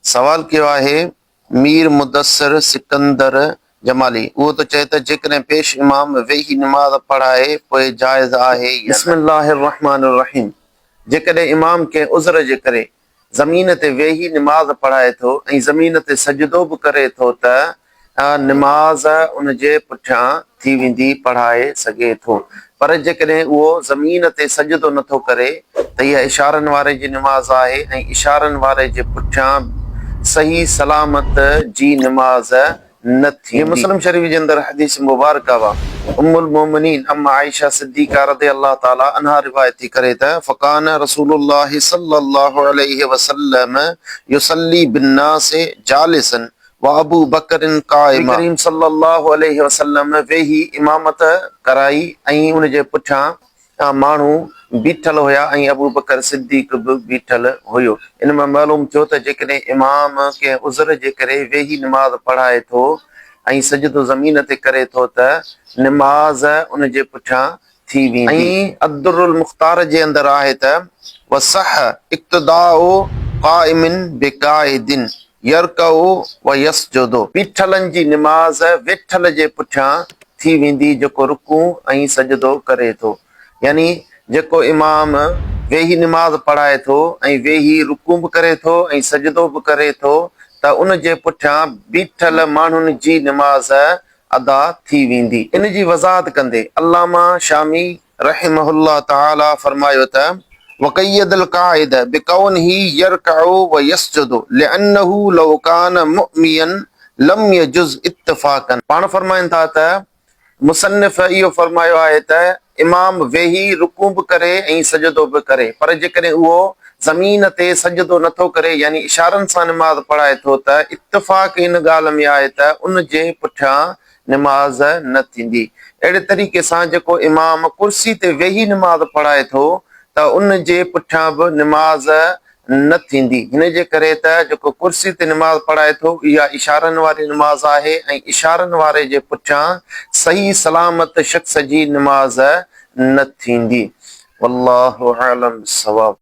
سوال ڪيو آهي مير مدثر سڪندر جمالي اهو ٿو چئي ته جيڪڏهن پيش امام ويهي نماز پڙهائي پوء جائز آهي يا نه؟ بسم الله الرحمٰن الرحيم جيڪڏهن امام ڪنهن عذر جي ڪري زمين تي ويهي نماز پڙهائي ٿو ۽ زمين تي سجدو به ڪري ٿو ته نماز ان جي پٺيان ٿي ويندي پڙهائي سگهي ٿو پر جيڪڏهن اهو زمين تي سجدو نه ٿو ڪري ته اها اشارن واري جي نماز آهي ۽ اشارن واري جي پٺيان صحيح سلامت جي نماز نه ٿيندي. مسلم شريف جي اندر حديث مبارڪه وا ام المومنين ام عائشه صديقه رضي الله تعالٰي عنها روايت ٿي ڪري ته فڪان رسول الله صلي الله عليه وسلم يصلي بالناس جالسا وابو بڪر قائما. نبي ڪريم صلي الله عليه وسلم ويهي امامت ڪرائي ۽ ان جي پٺيان ماڻهو بيٺل هيا ۽ ابوبڪر صديق به بيٺل هيو. ان مان معلوم ٿيو ته جيڪڏهن امام ڪنهن عذر جي ڪري ويهي نماز پڙهائي ٿو ۽ سجدو زمين تي ڪري ٿو ته نماز ان جي پٺيان ٿي ويندي. ۽ الدر المختار جي اندر آهي ته وصح اقتداء قائم بقاعد يرڪع ويسجد. بيٺلن جي نماز ويٺل جي پٺيان ٿي ويندي جيڪو رڪوع ۽ سجدو ڪري ٿو. يعني جيڪو امام ويهي نماز پڙهائي ٿو ۽ ويهي رڪوع به ڪري ٿو ۽ سجدو به ڪري ٿو ته ان جي پٺيان بيٺل ماڻهن جي نماز ادا ٿي ويندي. ان جي وضاحت ڪندي علامه شامي رحمه الله تعالي فرمايو ته، وقيد القاعد بڪونه يرڪع ويسجد لانه لو ڪان مؤميا لم يجز اتفاقا. پاڻ فرمائن ٿا ته مصنف اهو فرمايو آهي ته امام ويهي رڪوع به ڪري ۽ سجدو به ڪري پر جيڪڏهن اهو زمين تي سجدو نه ٿو ڪري يعني اشارن سان نماز پڙهائي ٿو ته اتفاق ان ڳالهه ۾ آهي ته ان جي پٺيان نماز نه ٿيندي. اهڙي طريقي سان جيڪو امام ڪرسي تي ويهي نماز پڙهائي ٿو ته ان جي پٺيان به نماز نه ٿيندي. هن جي ڪري ته جيڪو ڪرسي تي نماز پڙهائي ٿو اها اشارن واري نماز آهي ۽ اشارن واري جي پٺيان صحيح سلامت شخص جي نماز نه ٿيندي. والله اعلم بالصواب.